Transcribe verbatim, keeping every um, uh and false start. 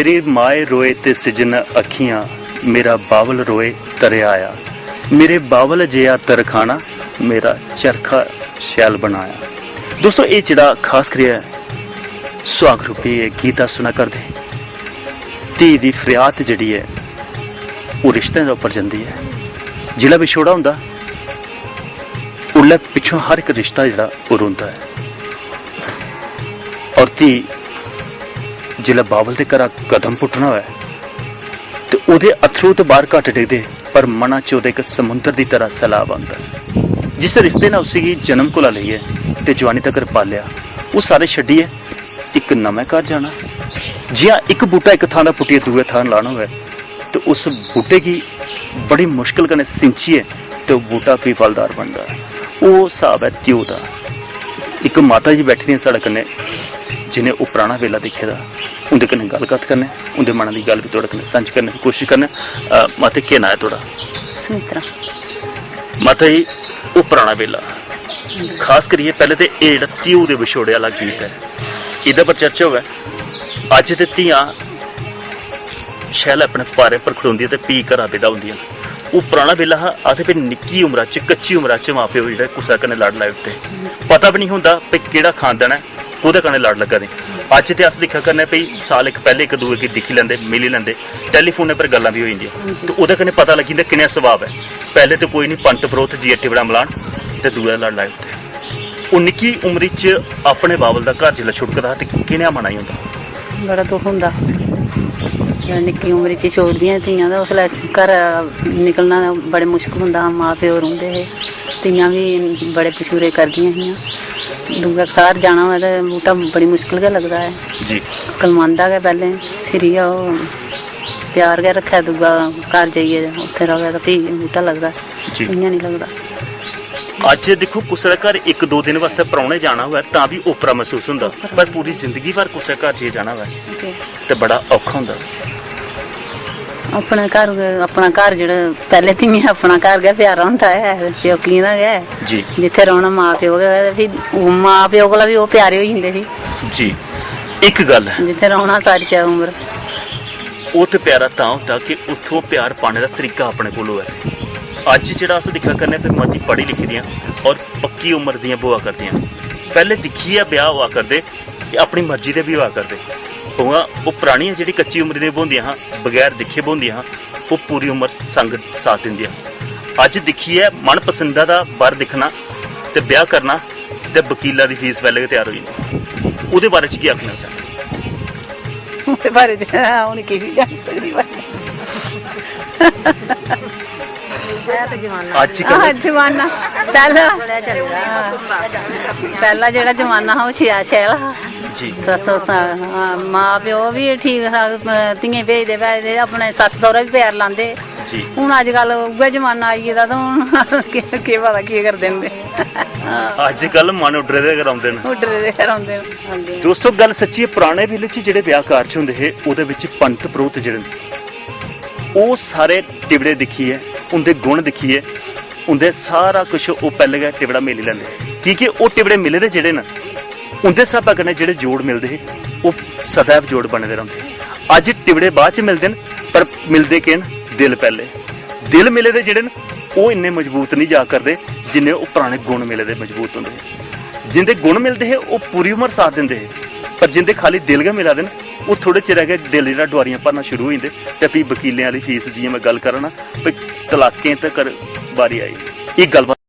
मेरी माए रोए ते सिजन अक्खियां, मेरा बावल रोए तरेआया। मेरे बावल जेहा तरखाना, मेरा चरखा शैल बनाया। दोस्तो, एह् जेह्ड़ा खास करियै सुहाग रूपी एह् गीत अस सुना करदे, धी दी फरियाद जेह्ड़ी ऐ, ओह् रिश्तें दे उप्पर जंदी ऐ। जिसलै विछोड़ा होंदा, उसलै पिच्छों हर इक रिश्ता जेह्ड़ा, ओह् रोंदा ऐ। और धी जिसलै बावल दे घरा कदम पुट्टना होऐ, ते ओह्दे अत्थरू ते बाहर घट्ट डिगदे, पर मना च ओह्दे इक समुंदर दी तरह सैलाब आंदा। जिस रिश्ते ने उसी गी जन्म कोला लेइयै ते जवानी तगर पालेआ, ओह् सारे छड्डियै इक नमें घर जाना। जि'यां इक बूह्टा इक थां दा पुट्टियै दूए थां लाना होऐ, ते उस बूह्टे गी बड़ी मुश्कल कन्नै सिंचियै ते ओह् बूह्टा फ्ही फलदार बनदा। ओह् स्हाब ऐ ध्यो दा। इक माता जी बैठी दियां साढ़े कन्नै, जि'नें ओह् पराना बेल्ला दिक्खे दा, उं'दे कन्नै गल्ल कत्थ करने, उं'दे मनै दी गल्ल बी थुआढ़े कन्नै सांझी करने दी कोशश करने। अ, माता, केह् नांऽ ऐ थुआढ़ा? सुमित्रा। माता जी, ओह् पराना बेल्ला, खास करियै पैह्लें ते एह् जेह्ड़ा ध्यो दे विछोड़े आह्ला गीत ऐ, एह्दे पर चर्चा होऐ। अज्ज ते धियां शैल अपने पैरें पर खड़ोंदियां ते फ्ही घरा विदा होंदियां न। ओह् पराना बेल्ला हा, आखदे भई निक्की उमरा च, कच्ची उमरा च मां प्यो जेह्ड़े कुसै कन्नै लड़ लाई ओड़दे। पता बी निं होंदा भई केह्ड़ा खानदान ऐ, कोह्दे कन्नै लड़ लग्गा दे। अज्ज ते अस दिक्खा करने भई साल इक पैह्लें इक दूए गी दिक्खी लैंदे, मिली लैंदे, टैलीफोनै पर गल्लां बी होई जंदियां। ते ओह्दे कन्नै पता लग्गी जंदा कनेहा सुभाऽ ऐ। पैह्लें ते कोई निं, पंत परोह्त जाइयै टिबड़ा मलान ते दूए दा लड़ लाई ओड़दे। ओह् निक्की उमरी च अपने बावल दा घर जिसलै छुड़कदा हा ते कनेहा मना गी होंदा? बड़ा दुख होंदा। जिसलै निक्की उमरी च छोड़दियां धियां ते उसलै घरा निकलना बड़े मुश्कल होंदा हा। मां प्यो रौंह्दे हे, धियां बी बड़े पछूरे करदियां हियां। दूआ थाह्र जाना होऐ ते बूह्टा बड़ी मुश्कल गै लगदा ऐ। जी। कलमांदा गै पैह्लें, फिरी गै ओह् त्यार गै रक्खै दूआ घर जाइयै, उत्थै र'वै ते फ्ही बूह्टा लगदा। जी। इ'यां निं लगदा। अज्ज दिक्खो, कुसै दे घर इक दो दिन बास्तै परौह्ने जाना होऐ तां बी ओपरा मसूस होंदा, पर पूरी जिंदगी भर कुसै घर जाइयै जाना होऐ जी। ते बड़ा औखा होंदा। अपना घर, अपना घर जेह्ड़ा पैह्लें धियें अपना घर गै प्यारा होंदा ऐ, प्योकियें दा गै। जी। जित्थै रौह्ना मां प्यो गै होऐ ते फ्ही मां प्यो कोला बी ओह् प्यारे होई जंदे फ्ही। जी। इक गल्ल ऐ। जित्थै रौह्ना सारी उमर। ओह् ते प्यारा तां होंदा कि उत्थुं प्यार पाने दा तरीका अपने कोल होऐ। अज्ज जेह्ड़ा अस दिक्खा करने ते मती पढ़ी लिखी दियां और पक्की उम्र दियां बुआ करदियां। पैह्ले दिक्खियै ब्याह होआ करदे कि अपनी मर्जी दे बी होआ करदे। उ'आं ओह् परानियां जेह्ड़ी कच्ची उम्र दियां ब्होंदियां हां, बगैर दिक्खे ब्होंदियां हां, ओह् पूरी उम्र संग साथ दिंदियां। अज्ज दिक्खियै मन पसंदा दा बर दिक्खना ते ब्याह करना ते वकीला दी फीस पैह्ले गै त्यार होई जंदी। ओह्दे बारे च केह् आखना चाह्‌दे? ओह्दे बारे च हून केह् बी जानी सकदी भाई। अज्जकल हां, जमाना पैह्ला, हां, पैह्ला जेह्ड़ा जमाना हा, ओह् शैल, शैल हा। जी। सस्स, हां, मां प्यो बी ठीक ठाक, धियें भेजदे, भेजदे, अपने सस्स सौह्रा बी प्यार लांदे। जी। हून अज्जकल उ'ऐ जमाना आई गेदा, ते हून केह्, केह् पता केह् करदे न। अज्जकल मन उड्डरे दे गै रौंह्दे न। उड्डरे दे गै रौंह्दे न। दोस्तो, गल्ल सच्ची ऐ, पराने बेल्ले च जेह्ड़े ब्याह कारज होंदे हे, ओह्दे बिच पंत परोह्त जेह्ड़े न, ओह् सारे टिबड़े दिक्खियै, उं'दे गुण दिक्खियै, उं'दे सारा कुछ ओह् पैह्ले गै टिबड़ा मेली लैंदे। की के ओह् टिबड़े मिले दे जेह्ड़े न, उं'दे स्हाबै कन्नै जेह्ड़े जोड़ मिलदे हे, ओह् सदैव जोड़ बने दे रौंह्दे। अज्ज टिबड़े बाद च मिलदे न, पर मिलदे केह् न? दिल पैह्ले। दिल मिले दे जेह्ड़े न, ओह् इन्ने मजबूत निं जा करदे, जिन्ने ओह् पराने गुण मिले दे मजबूत होंदे हे। जिं'दे गुण मिलदे हे, ओह् पूरी उमर साथ दिंदे हे, पर जिं'दे खाल्ली दिल गै मिला दे न, ओह् थोह्ड़े चिरै गै दिल जेह्ड़ा डुआरियां भरना शुरू होई जंदे ते फ्ही वकीलें आह्ली फीस, जि'यां में गल्ल करा ना, भई तलाकें तगर बारी आई। एह् गल्लबात